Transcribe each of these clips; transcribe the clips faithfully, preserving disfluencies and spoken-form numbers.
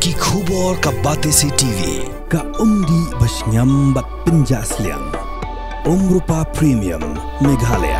Ki khubor ka Batesi T V. Ka umdih ba shngiam bad pynjah sliang. Umrupa Premium Meghalaya.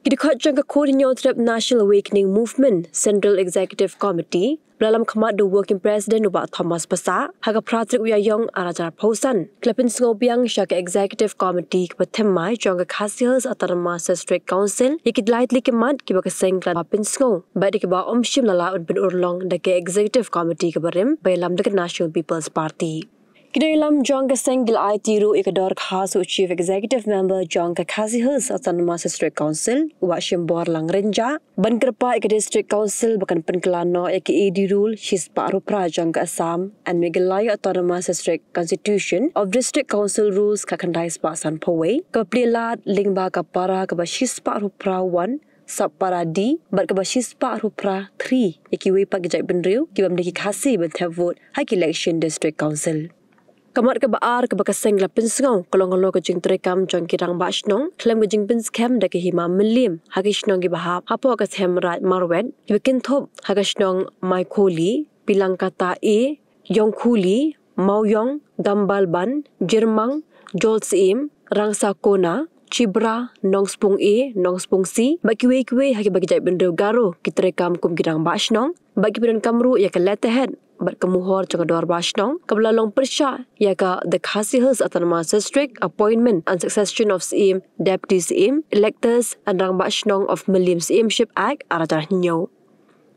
Ki dkhot jong ka Khun Hynñiewtrep National Awakening Movement Central Executive Committee, ba la lam khmat da u Working President u Bah Thomas Passah, ha ka phra tarik u Ïaïong arhajar arphew san, ki la pynsngew biang sha ka Executive Committee kaba thymmai jong ka Khasi Hills Autonomous District Council ïa ki lai tylli ki mat kiba ka seng ka la pynsngew bad da kiba ym shym la lah ban pynurlong da ka Executive Committee kaba rim ba ïalam da ka National People's Party. Ki nongïalam jong ka seng ki la aiti ruh ïa ka dorkhas sha u Chief Executive Member jong ka Khasi Hills Autonomous District Council, u Bah Shimbor Langrinjah, ban kyrpad ïa ka District Council ba kan pynkylla noh ïa ka A D Rule shispah arphew phra jong ka Assam and Meghalaya Autonomous District Constitution of District Council Rules ka khyndai spah sanphew wei, kaba plie lad lyngba ka para kaba shispah arphew phra one, sub para D, bad kaba shispah arphew phra three, ïa kiwei pat ki jaitbynriew ki bym dei ki Khasi ban thep vote ha ki election District Council. Ka mat kaba ar kaba ka seng la pynsngew ka long halor ka jingtrei kam jong ki rangbah shnong khlem ka jingpynskhem da ka hima mylliem ha ki shnong kiba hap hapoh ka them Raid Marwet, kiba kynthup ha ka shnong Maikholi, Pilangkata A, Ïongkhuli, Mawïong, Dambalban, Jyrmang, Jolsyiem, Rangsakona, Chibra, Nongspung A, Nongspung C, bad kiwei kiwei ha kiba ki jaitbynriew Garo ki trei kam kum ki rangbah shnong, bad kiba donkam ruh ïa ka lehtahet bad ka mohor jong ka dorbar shnong kaba la long pyrshah ïa ka The Khasi Hills Autonomous District Appointment and Succession of Syiem, Deputy Syiem, Electors and Rangbah Shnong of Mylliem Syiemship Act arhajar hynñiew.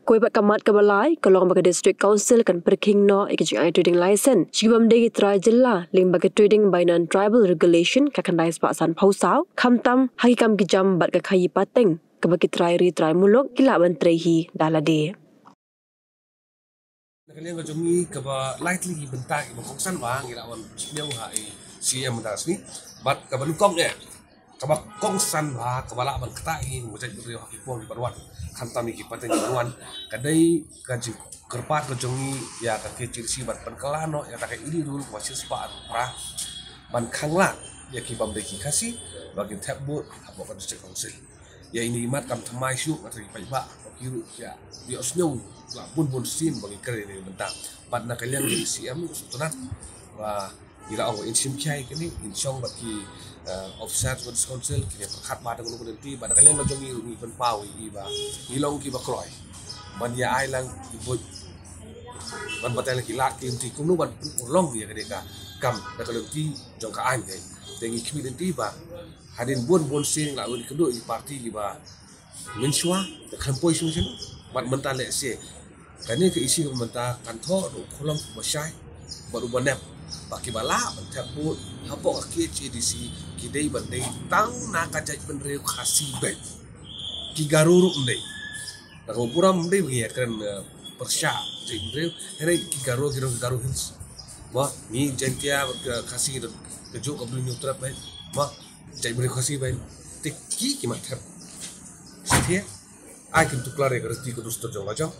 Kawei pat ka mat kaba lai ka long ba ka District Council kan pyrkhing noh ïa ka jingai trading license sha ki bym dei ki trai jylla lyngba ka Trading by Non-Tribal Regulation ka khyndai spah sanphew saw, khamtam ha ki kam ki jam bad ka khaïi pateng kaba ki trai ri trai muluk ki lah ban trei hi da lade. Na ka liang ka jong ngi kaba lai tylli ki bynta kiba kongsan ba ngi lah wan sniew ha i C M mynta ka sngi bad kaba nyngkong eh kaba kongsan ba kaba lah ban ktah ïa ngi kum ka jaitbynriew ha ki por kiban wan, khamtam ïa ki pateng kiban wan, ka dei ka jingkyrpad ka jong ngi ïa ka K H A D C ban pynkylla noh ïa kata ka A D Rule kaba shispah arphew phra ban khanglad ïa ki bym dei ki Khasi ba kin thep vote hapoh ka District Council. Ïa ine i mat kam thymmai shuh, nga tharai ki paidbah ba ki ruh ki ïa, ïa ïohsngew la bun bun sien ba ngi kren ïa kane ka bynta. Bad na ka liang ka C M u sngewtynnat ba ngi la ong ba in shim khia ïa kane, in shong bad ki, eh, officer jong ka District Council kin ïa pyrkhat bad da kano kano ka lynti, bad na ka liang ka jong ngi ruh ngi pynpaw ïa i ba ngi long kiba kloi ban ïa ai lang ki buit ban batai lang ki lad ki lynti kumno ban pynurlong ïa kane ka kam da ka lynti jong ka aiñ. Te ngi khmih lynti ba hadien bun bun sien la wan kynduh ïa ki party kiba mynshuwa, te khlem poi shuh shuh. Bad mynta lehse kane ka issue ka mynta kan thoh da u khulom uba shai bad uba nep ba kiba lah ban thep vote hapoh ka K H A D C ki dei ban dei tang na ka jaitbynriew Khasi beit. Ki Garo ruh ym dei. Da kaba burom ym dei ba ngi ïa kren, eh, pyrshah jaitbynriew. Hynrei ki Garo ki rong ki Garo Hills. Mo, ngi Jaintia bad ka Khasi ka juh ka Blei Hynñiewtrep beit. Mo, jaitbynriew Khasi beit. Te ki ki mat thep. Satia ai kim tuklar ïa ka riti ka dustur jong la jong,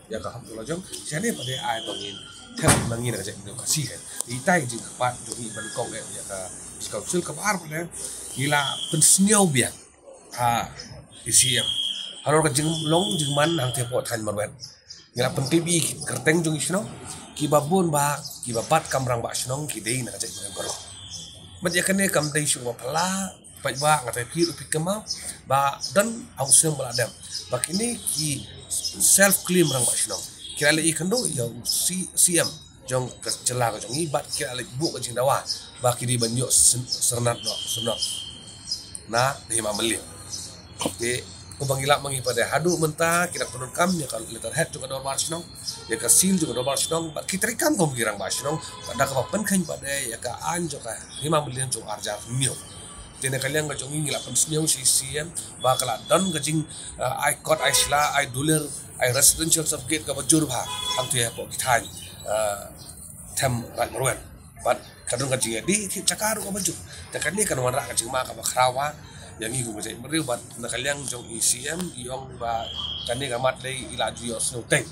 ïa ka hok jong la jong. Shane pat de ai ba ngin thep ma ngi na ka jaitbynriew Khasi kan. Itai jingkyrpad jong ngi ban kong eh ïa ka District Council. Kaba ar pat de ngi la pynsngew biang ha i C M halor ka jinglong jingman hangtei hapoh thaiñ Marwet. Ngi la pyntip ïa ki kyrteng jong ki shnong kiba bun ba kiba bat kam rangbah shnong ki dei na ka jaitbynriew Garo. Bad ïa kane kam dei shuh ba phylla, paidbah, nga tharai phi ruh phi kynmaw ba don ha u snem ba la dep ba kine ki self claim rangbah shnong ki la leit ïakynduh ïa u C-, C M jong ka jylla ka jong ngi bad ki la leit buh ka jingdawa ba ki dei ban ïoh syn-, syrnat noh, syrnot na ka hima mylliem. Te kumba ngi lap ma ngi pat de haduh mynta ki dang pyndonkam ïa ka letterhead jong ka dorbar shnong, ïa ka seal jong ka dorbar shnong, bad ki treikam kum ki rangbah shnong, bad da kaba pynkheiñ pat de ïa ka aiñ jong ka hima mylliem jong arhajar hynñiew. Te na ka liang ka jong ngi ngi la pynsngew sha i C M ba ka la don ka jing, eh, ai kot ai shla, ai dulir, ai residential certificate kaba jur bha hangtei hapoh ki thaiñ, eh, them Raid Marwet. Bad ka don ka jingïadei thied jaka ruh kaba jur. Te kane kan wanrah ka jingma kaba khraw bha ïa ngi kum ka jaitbynriew bad na ka liang jong i C M i ong ba kane ka mat lei i la ju ïohsngew teng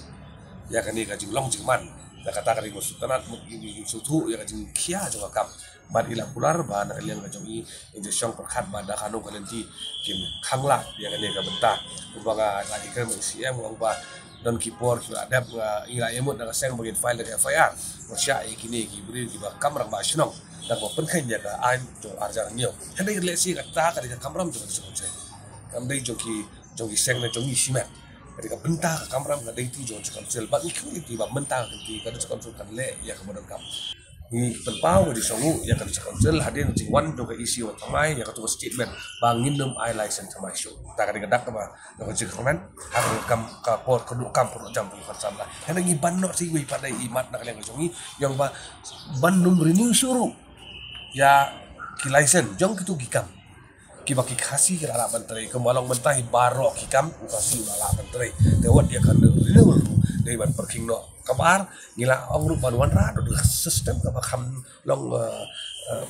ïa kane ka jinglong jingman. Na kata ka dei ka sngewtynnat mut ngi sngewthuh ïa ka jingkhia jong ka kam. Bad i la kular ba na ka liang ka jong i, in jong pyrkhat ba da kano ka lynti kin khang lah ïa kane ka bynta. Kumba nga la ïakren bad i C M, nga ong ba don ki por ki la dep, nga i la ïamut da ka seng ba ngin file da ka F I R. Nga shah ïa kine ki briew kiba kam rangbah shnong da kaba pynkheiñ ïa ka aiñ jong arhajar hynñiew. Hynrei lehse kata ka dei ka kamram jong ka District Council. Kam dei jong ki, jong ki seng ne jong ngi shimet. Ka dei ka bynta ka kamram ka dei ti jong ka District Council. Bad ngi kyrmen ti ba mynta ka dei ka District Council kan leh ïa kaba donkam. Ngi pynpaw ka jingsngewnguh ïa ka District Council hadien ka jingwan jong ka E C wat thymmai ïa katu ka statement ba ngin ym ai license thymmai shuh. Ta ka dei ka dak kaba ka jingkyrmen ha ka kam ka por ka duk kam por jam pynkhot samla. Hynrei ngi ban noh sa iwei pat dei i mat na ka liang ka jong ngi ïa ba ban ym renew shuh ruh ïa ki license jong kitu ki kam. Kiba ki Khasi ki la lah ban trei, kumba long mynta hi baroh ki kam u Khasi u la lah ban trei. Te wat ïa ka renewal ruh dei ban pyrkhing noh. Kaba ar ngi la ong ruh ban wanrah da ka system kaba kham long, eh, eh,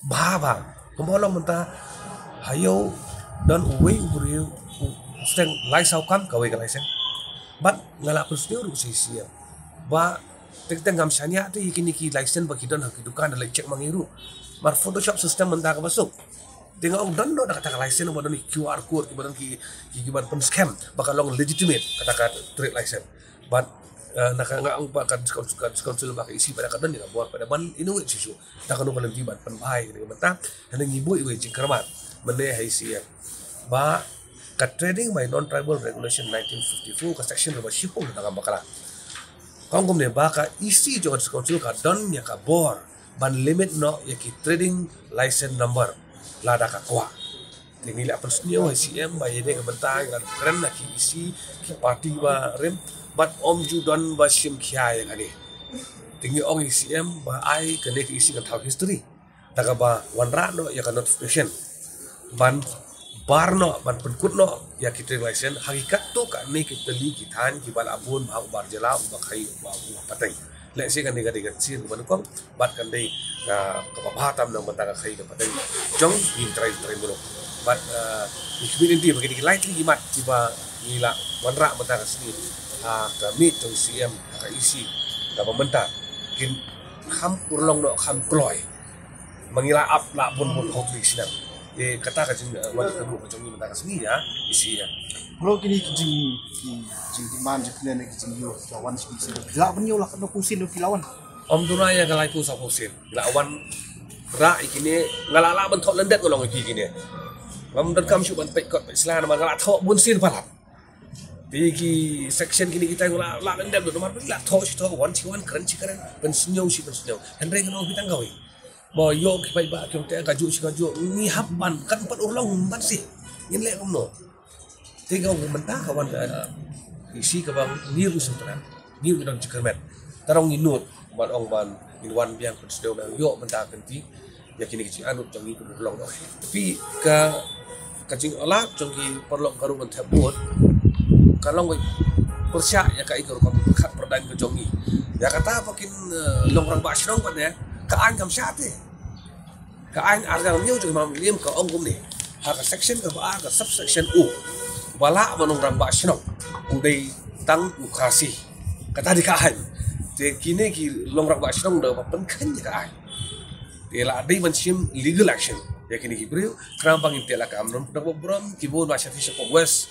bha bha. Kumba long mynta ha ïew don uwei u briew u sdang lai saw kam kawei ka license. Bad nga la pynsngew ruh sa ïa ba teng teng ngam shaniah te ïa kine ki license ba ki don ha ki dukan da leit check ma ngi ruh. Mar Photoshop system mynta kaba suk. Te nga ong don noh da kata ka license ba don ki Q R code kiba don ki, ki, kiban pyn-scan ba ka long legitimate kata ka trade license. Bad, eh, na ka nga ong ba ka District Council, ka District Council ba ka E C ba da ka don ïa ka bor ba da ban innovate shisha. Da kano ka lynti ban pynbha ïa kane ka bynta. Hynrei ngi buh iwei i jingkyrmen mynne ha E C ba ka Trading by Non-Tribal Regulation nineteen fifty-four ka section kaba shiphew na ka bakla. Ka ong kumne ba ka E C jong ka District Council ka don ïa ka bor ban limit noh ïa ki trading license number lada ka kwah. Te ngi la pynsngew ha C M ba ïa kane ka bynta ngi la kren ha ki E C, ki party ba rim bad ym ju don ba shim khia ïa kane. Te ngi ong ha C M ba ai kane ka E C kan thaw history da kaba wanrah noh ïa ka notification ban bar noh, ban pynkut noh ïa ki trading license ha ki katto katne ki tylli ki thaiñ kiba la bun bha, uba jylla, uba khaïi, uba, uba pateng. Lehse kane ka dei ka sien kaba nyngkong bad kan dei ka, kaba bha tam na ka bynta ka khaïi ka pateng jong ngi trai trai muluk. Bad, eh, ngi khmih lynti ba kine ki lai tylli ki mat kiba ngi la wanrah mynta ka sngi ha ka miet jong C M ha ka E C kaba mynta kin kham urlong noh, kham kloi. Ma ngi la ap la bun bun hok ri snem. Te kata ka jing, eh, wan ka duk ka jong ngi mynta ka sngi ïa E C ïa. Bro, kine ki jing, ki jingdemand jong kine ne ki jingïoh ki la wan shisien. Ki la ban ïoh la katno phew sien ki la wan? Ym duna ïa ka laiphew sawphew sien. Ki la wanrah ïa kine, nga la lah ban thoh lyndet nga long ïa ki kine. Ngam donkam shuh ban peit kot peit sla namar nga la thoh bun sien palat. Te ki section kine kita nga la lah lyndet namar ba la thoh shi thoh, wan shi wan, kren shi kren, pynsngew shi pynsngew. Hynrei nga ong phi tang kawei. Ba ïoh ki paidbah ki ong te kajuh shi kajuh, ngi hap ban, kan pat urlong ban sih. Ngin leh kumno? Te ka ong mynta ka wan ka, eh, E C kaba ngi ruh sngewtynnat, ngi ruh ngi don jingkyrmen. Tang ngi nud ban ong ban ngin wan biang, pynsngew biang, ïoh mynta ka lynti ïa kine ki jingangnud jong ngi kum urlong noh. Phi ka, ka jingïalap jong ki paralok ka ruh ban thep vote ka long ka pyrshah ïa kaei ka rukom pyrkhat pyrdaiñ ka jong ngi. Ïa kata ba kin, eh, long rangbah shnong pat ne, ka aiñ kam shah te. Ka aiñ arhajar hynñiew jong i Imam Mylliem ka ong kumne ha ka section kaba ar, ka subsection U, ba lah ban long rangbah shnong u dei tang u Khasi. Kata dei ka aiñ. Te kine ki long rangbah shnong da ba pynkheiñ ïa ka aiñ. Te la dei ban shim legal action ïa kine ki briew. Khnang ba ngin teh la ka amrum da ba burom ki bun ba sha Shillong West.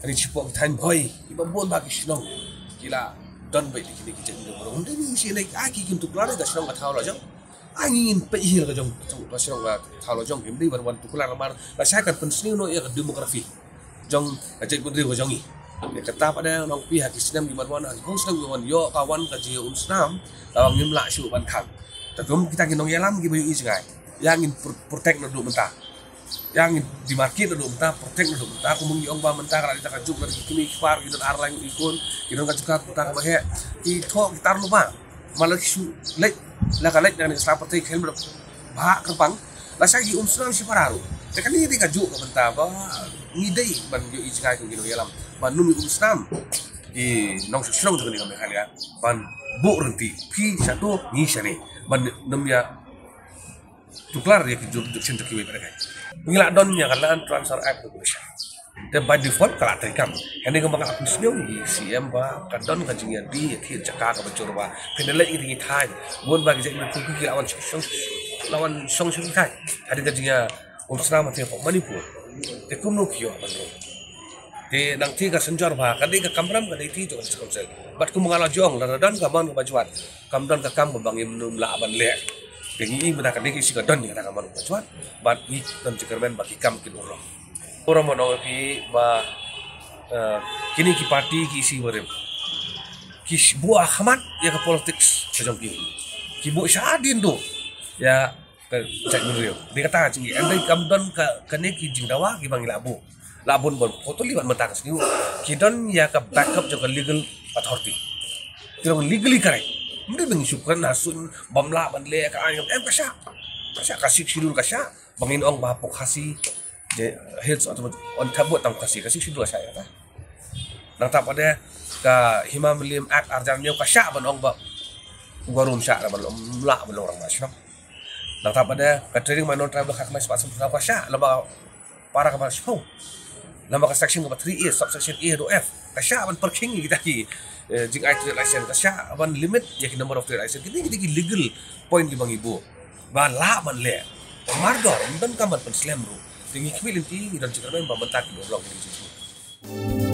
Ani shipok thaiñ bhoi kiba bun ba ki shnong ki la don beit ïa kine ki jait bynriew. Ym dei ni shi lei, ai ki kin tuklar ïa ka shnong ka thaw la jong. Ai ngin peit hi la ka jong, ka shnong ka thaw la jong, kim dei ban wan tuklar namar lashai kan pynsniew noh ïa ka demography jong ka jait bynriew ka jong ngi. Ïa kata pat de nongpyni ha ki snem ki ban wan, ha ki hong snem ki ban wan, ïoh ka wan ka jingïaumsnam, la ngim lah shuh ban khang. Te kum kita ki nongïalam kiba ïohi jngai, ïa ngin pr-, protect naduh mynta. Ïa ngin demarcate naduh mynta, protect naduh mynta, kum ngi ong ba mynta ka la dei ta ka juk, la ki kmie ki kpa ki don ar lai ngut ki khun, ki don ka jaka kata kaba heh, ki thoh ki tar lypa. Ma la ki shu leit, la ka leit na ka sla pyrthei khlem da bhah kyrpang, lashai ki um snam shi para ruh. Te kane dei ka juk ka bynta ba ngi dei ban ïohi jngai kum ki nongïalam ban ym ïa um snam ki nongshong shnong jong kane ka Meghalaya ban buh rynti, phi shato ngi shane, ban ym ïa tuklar ïa ki jurisdiction jong kiwei pat de. Ngi la don ïa ka Land Transfer Act Regulation. Te by default ka la trei kam. Hynrei kumba nga la pynsngew ïa i C M ba ka don ka jingïadei ïa ki jaka kaba jur ba pynleit ïa ki thaiñ. Bun ba ki jait miet ki la wan shong, shong, la wan shong shong ki thaiñ. Hadien ka jingïaumsnam ha Manipur. Te kumno ki ïoh ban rung. Te nangta ka synjor ba ka dei ka kamram ka dei ti jong ka district council. Bad kumba nga la jong, lada don ka mon kaba jwat, kam don ka kam kaba ngim nym lah ban leh. Te ngi i mynta ka dei ka issue ka don ïa ka mon kaba jwat. Bad ngi don jingkyrmen ba ki kam kin urlong. Ura mo nong pi ba, eh, kini ki party ki isi barim. Ki sh-, buh khmat ïa ka politics ka jong ki. Ki buh shadien duh ïa ka jaitbynriew. Dei kata ka jingïadei, kam don ka, kane ki jingdawa kiba ngi la buh. La bun bun photo li ban mynta ka sngi. Ki don ïa ka backup jong ka legal authority. Ki long legally correct. Ym dei ba ngi shu kren ha suiñ bym lah ban leh ka aiñ, em, ka shah. Ka shah, ka Sixth Schedule ka shah. Ba ngin ong ba pok Khasi, je, Hills Autonomous, on tabut tang Khasi, ka Sixth Schedule ka shah ïa kata. Nangta pat de ka Hima Mylliem Act arhajar hynñiew ka shah ban ong ba u Garo um shah ban, um lah ban long rangbah shnong. Nangta pat de ka trading minor tribal khakmai spah sum ka shah lem bad para kaba shiphew. Lem bad ka section kaba three A, subsection A haduh F, ka shah ban pyrkhing ïa kita ki, eh, jingai trade license, ka shah ban limit ïa ki number of trade license. Kine, kine ki legal point kiba ngi buh ba lah ban leh. Mardor ym donkam ban pynslem ruh. Te ngi khmih lynti, ngi don jingkyrmen ba mynta kin urlong kine ki jingthmu.